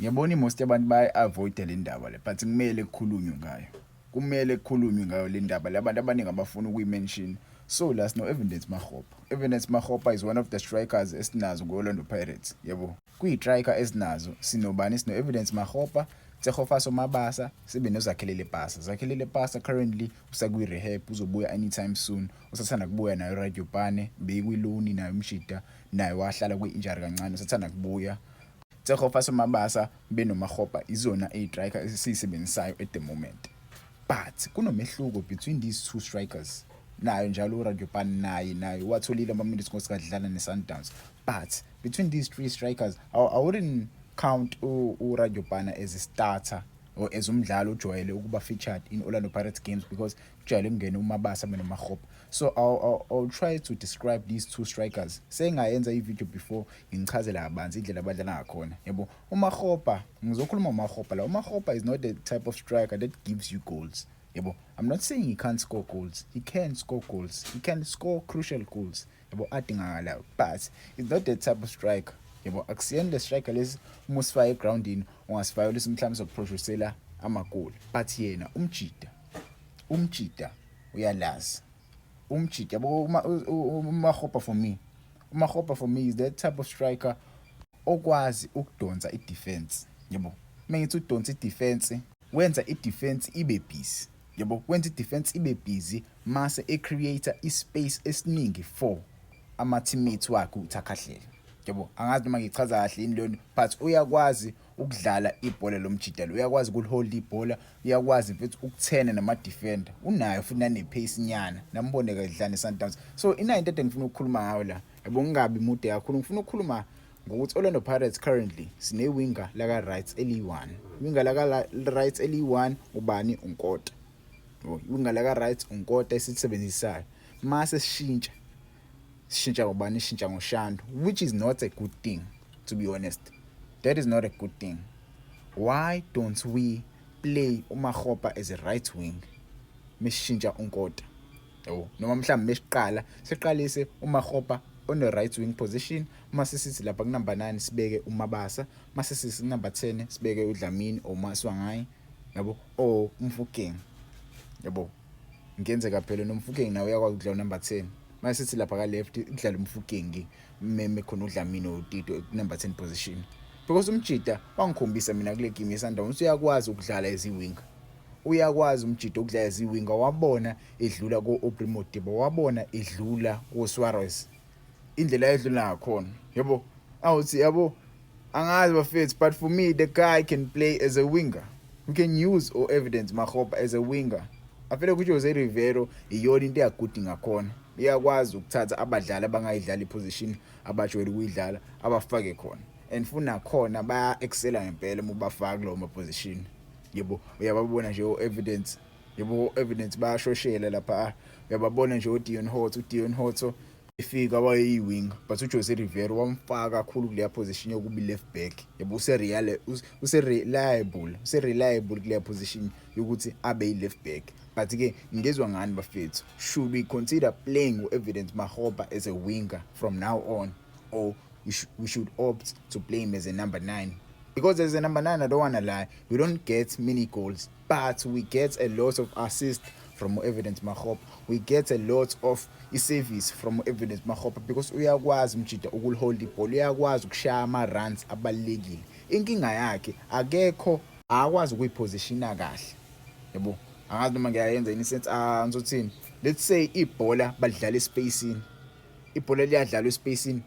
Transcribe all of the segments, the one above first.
Ngiyabona i-most yabantu baya-avoid-a le ndaba le, but kumele kukhulunywe ngayo. Kumele kukhulunywe ngayo le ndaba le, abantu abaningi abafuna ukuyi-mention. So la sino-Evidence Makgopa. Evidence Makgopa is one of the strikers esinazo ku-Orlando Pirates, yabo. Kuyi-striker esinazo sinobani? Sino-Evidence Makgopa, Tshegofatso Mabasa, sibe noZakhele Lepasa. Zakhele Lepasa currently usakwi-rehab, uzobuya anytime soon. Usathanda kubuya nayo Radiopane, bekwi-loan nayo umshida, naye wahlala kwi-injury kancane, usathanda kubuya. Tshegofatso Mabasa benoMakgopa izona iy'striker esiyisebenzisayo at the moment. But kunomehluko between these two strikers. Nayo njalo uRadiopane naye watholile ama-minutes ngosikhathi dlala ne-Sundowns. But between these three strikers, I wouldn't count uRadiopane as a starter or as umdlali ojwayele ukuba featured in Orlando Pirates games because kujwayele ukungena uMabasa benoMakgopa. So I'll try to describe these two strikers. Sengayenza i-video before ngichazela kabanzi indlela abadlala ngakhona. Yabo, uMakgopa, ngizokhuluma ngoMakgopa la. uMakgopa is not the type of striker that gives you goals. Yabo, I'm not saying he can't score goals. He can score goals. He can score crucial goals. Yabo, adingakalayo. But he's not the type of striker. Yabo, akusiyena le striker lesi uma usifaka egroundini ungasifaka lesi mhlawumbe sokuproducela amagoli. But yena umjida uyalazi. Umjida, yabo, uMakgopa for me. uMakgopa for me is that type of striker okwazi ukudonsa i-defense. Yabo, mengithi udonsa i-defense, wenza i-defense ibe busy. Yabo, wenza i-defense ibe busy mase e-create i-space esiningi for ama-teammates wakhe ukuthi akhahlele. Yabo, angazi noma ngichaza kahle yini leyo, but uyakwazi ukudlala ibhola lomjida lo, uyakwazi ukulihold ibhola, uyakwazi mfethu ukuthena nama-defender, unayo futhi nane-pace nyana, nambone kadlala ne-Sundowns. So inayo into ede ngifuna ukukhuluma ngayo la, yabo, ngingabi mude kakhulu. Ngifuna ukukhuluma ngokuthi Orlando Pirates currently sine-winger laka right eliyi-1, winger laka right eliyi-1 ubani? UNkota. Winger laka right uNkota esilisebenzisayo. Mase sishintsha, sishintsha ngobani? Sishintsha ngoShandu, which is not a good thing, to be honest. That is not a good thing. Why don't we play uMakgopa as a right wing mesishintsha uNkota, yabo? Noma mhlawumbe mesiqala siqalise uMakgopa on the right wing position, mase sithi lapha ku number 9 sibeke uMabasa, mase sithi number 10 sibeke uDlamini or Maswangayi, yabo, or uMofokeng, yabo. Ngenzeka phela noMofokeng nawe uyakwazi ukudlala number 10. Mase sithi lapha ka left kudlala uMofokeng, meme khona uDlamini oTito ku number 10 position, because umjida wangikhombisa mina kule game yeSundowns uyakwazi ukudlala as i-winger. Uyakwazi umjida ukudlala as i-winger, wabona edlula ko-Aubrey Modiba, wabona edlula ko-Suarez, indlela ayedlula ngakhona, yabo. Awuthi yabo, angazi bafethu, but for me the guy can play as a winger. We can use or Evidence Makgopa as a winger. Afele ukuthi Jose Rivero iyona into eyagudi ngakhona, iyakwazi ukuthatha abadlali abangayidlala iposition abajwayele ukuyidlala, abafake khona, and funa khona baya excela ngempela uma ubafaka kulowo ma position, yebo. Uyababona nje o-Evidence, yebo, Evidence bayashoshela lapha. Uyababona nje uDeon Hotto, uDeon Hotto ifika wayeyi-winger, but uJose Rivero wamfaka kakhulu kuleya position yokuba i-left back, yabo. Use-real, use-reliable, use-reliable kuleya position yokuthi abe i-left back. But-ke ngizwa ngani bafethu, should we consider playing u-Evidence Makgopa as a winger from now on, or we should opt to play him as a number 9? Because as a number 9, I don't want to lie, we don't get many goals, but we get a lot of assists from Evidence Makgopa. We get a lot of i-service from Evidence Makgopa because uyakwazi umjida ukulihold ibhola, uyakwazi ukushaya ama-runs abalulekile. Inkinga yakhe akekho, akwazi ukuyipositiona kahle, yabo. Angazi noma ngiyayenza in sense. Ah, ngizothini? Let's say ibhola balidlala espacini, ibhola liyadlalwa espacini,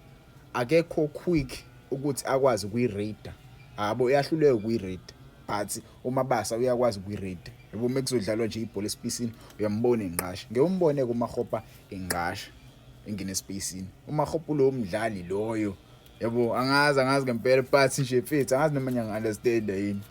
akekho quick ukuthi akwazi ukuyi-reada, yabo, uyahluleka ukuyi-reada, but uMabasa uyakwazi ukuyi-reada, yabo. Uma kuzodlalwa nje ibhola espacini uyambona enqasha, ngeke umbone kuMakgopa enqasha engene espacini. UMakgopa lo mdlali loyo, yabo. Angazi, angazi ngempela, but nje mfethu, angazi noma ngiya-understand yini.